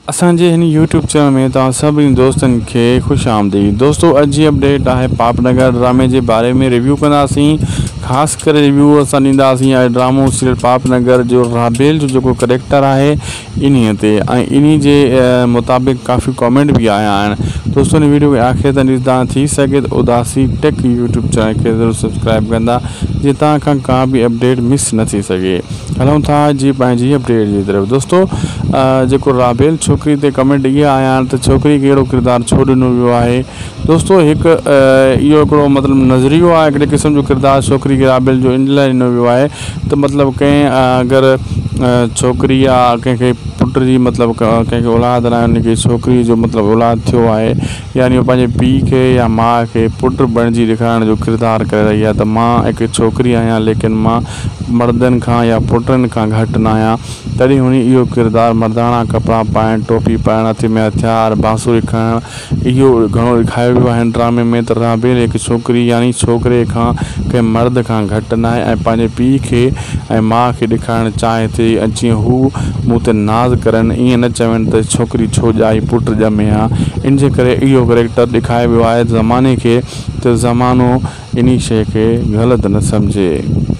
اسان جي هن يوٽيوب چينل ۾ توهان سڀني دوستن کي خوش آمديد دوستو اڄ جي اپڊيٽ آهي پاپ نگر ڊرامي جي باري ۾ ريويو ڪنداسين خاص ڪري ريويو اسان ڏينداسين آهي ڊرامو سيريل پاپ نگر جو رابيل جو جيڪو ڪريڪٽر آهي انهي تي ۽ انهي جي مطابق ڪافي ڪامينٽ به آيا آهن دوستو هن ويڊيو کي آخر تائين ڏسندا ٿي سگهي ته اداسي ٽيڪ يوٽيوب چينل کي ضرور سبسڪرائب ڪندا جيئن توهان کان ڪا به اپڊيٽ مس نه ٿي سگهي. هلون ٿا جي پنهنجي اپڊيٽ جي طرف دوستو جيڪو رابيل ڇوڪري تي ڪمينٽ اهي آيا آهن ته ڇوڪري کي اهڙو ڪردار ڇو ڏنو ويو آهي دوستو هڪ اهو هڪڙو مطلب نظريو آهي هڪڙي قسم جو ڪردار ڇوڪري کي رابيل جو ان لاء ڏنو ويو آهي ته مطلب ڪنهن اگر ڇوڪري يا ڪنهن کي پٽ جي مطلب ڪنهن کي اولاد ناهي ان کي ڇوڪري جو مطلب اولاد ٿيو آهي يعني هو پنهنجي پيء کي يا ماء کي پٽ بڻجي ڏيکارڻ جو ڪردار ڪري رهي آهي ته مان هڪ ڇوڪري آهيان ليڪن مان مردن کان يا پٽن کان گهٽ ناهيان تڏهن هن اهو ڪردار مرداڻا ڪپڙا پائڻ، ٽوپي پائڻ، هٿ ۾ هٿيار، بانسري کڻڻ اهو گهڻو ڏيکاريو ويو آهي هن ڊرامي ۾ ته رابيل هڪ ڇوڪري يعني ڇوڪري کان ڪنهن مرد کان گهٽ ناهي ۽ پنهنجي پيء کي ۽ ماء کي ڏيکارڻ چاهي ٿي ۽ جيئن هو مون تي ناز ڪرن ائين نه چون ته ڇوڪري ڇو ڄائي پٽ ڄمي ها ان جي ڪري اهو ڪريڪٽر ڏيکاريو ويو آهي زماني کي ته زمانو انهي شيء کي غلط نه سمجهي.